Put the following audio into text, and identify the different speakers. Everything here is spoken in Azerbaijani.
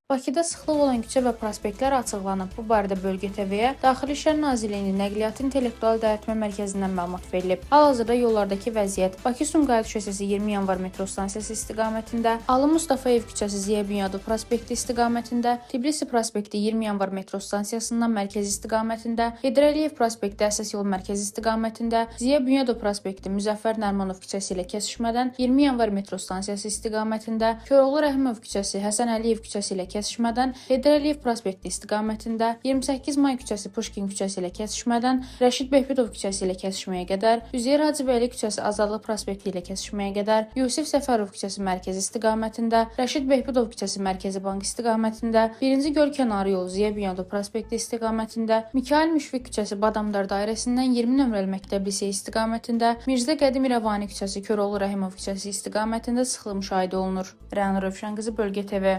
Speaker 1: Bakıda sıxlıq olan küçə və prospektlər açıqlanıb. Bu barədə Bölgə TV-yə Daxili İşlər Nazirliyinin Nəqliyyatı İntellektual İdarəetmə Mərkəzindən məlumat verilib. Hal-hazırda yollardakı vəziyyət: Bakı-Sumqayıt şossesi 20 yanvar metro stansiyası istiqamətində, Alı Mustafayev küçəsi Ziya Bünyadov prospekti istiqamətində, Tbilisi prospekti 20 yanvar metro stansiyasından mərkəz istiqamətində, Heydər Əliyev prospekti əsas yol mərkəz istiqamətində, Ziya Bünyadov prospekti Müzəffər Nərmanov küçəsi ilə kəsişmədən 20 yanvar metro stansiyası istiqamətində, Koroğlu Rəhimov küçəsi Həsən Əliyev küçəsi ilə kəsişmədən Heydər Əliyev prospekti istiqamətində, 28 May küçəsi Puşkin küçəsi ilə kəsişmədən Rəşid Behbudov küçəsi ilə kəsişməyə qədər, Üzeyir Hacıbəyli küçəsi Azadlıq prospekti ilə kəsişməyə qədər, Yusif Səfərov küçəsi mərkəz istiqamətində, Rəşid Behbudov küçəsi Mərkəzi Bank istiqamətində, 1-ci Göl kənarı yolu Ziya Bünyadov prospekti istiqamətində, Mikayıl Müşfiq küçəsi Badamdar dairəsindən 20 nömrəli məktəb liseyi istiqamətində, Mirzə Qədim İrəvani küçəsi Koroğlu Rəhimov küçəsi istiqamətində sıxlıq müşahidə olunur. Rəna Rövşənqızı, Bölgə TV.